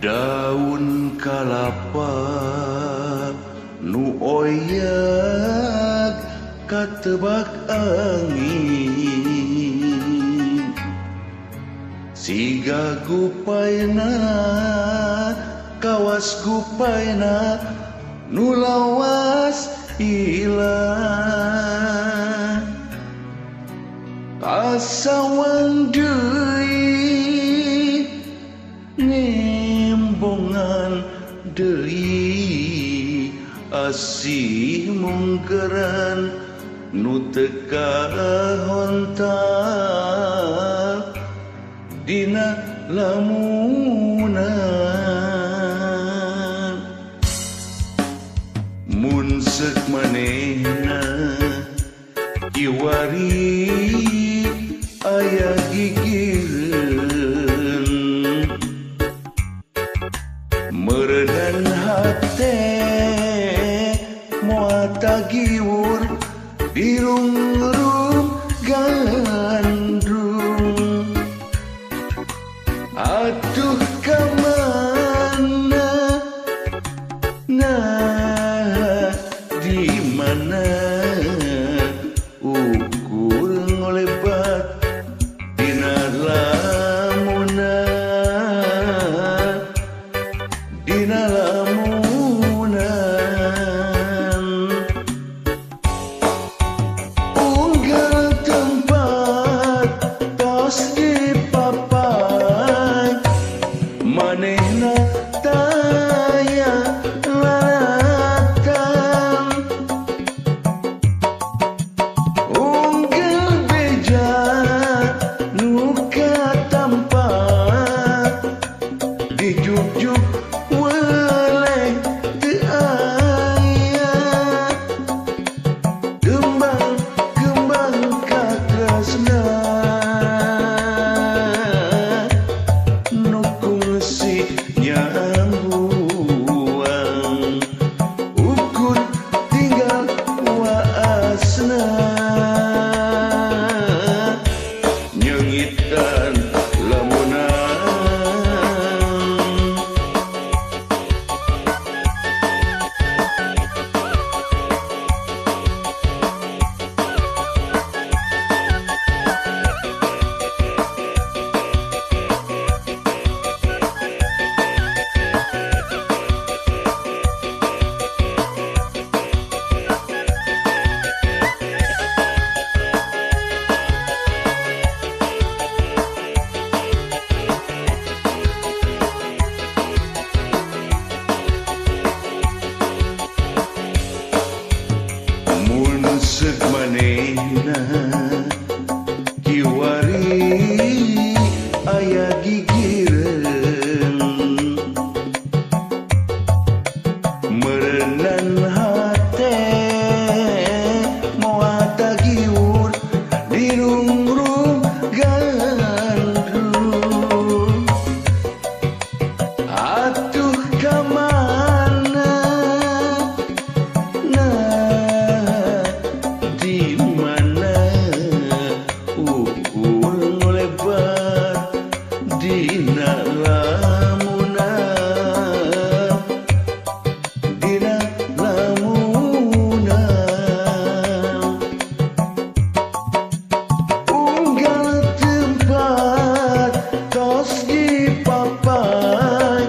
Daun kalapa nu oyak katebak angin, siga gupaina kawas gupaina nu lawas ilang. Kasawang deui nembongan deui asih mungkeran nu teu kahontal dina lamunan. Mun seuk manehna kiwari aya gigireun, meureunan hate moal tagiwur dirungrung gandrung. Atuh ka mana, nah di mana ukur ngolebat dina lamunan, dina lamunan. Unggal tempat tos dipapai manehna taya laratan. Unggal beja nu katampa dijugjug weleh teu aya. Kembang kembang katresna nu kungsi nyambuang, ukur tinggal waasna nyengitan lamunan. Mun seuk manehna kiwari aya gigireun, meureunan hate moal tagiwur dirungrung gandrung. Atuh ka mana, nah di mana ukur ngolebat dina lamunan, dina lamunan. Unggal tempat tos dipapai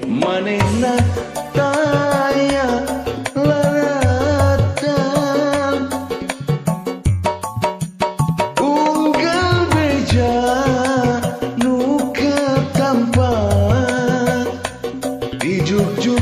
manehna taya laratan. Unggal beja nu katampa dijugjug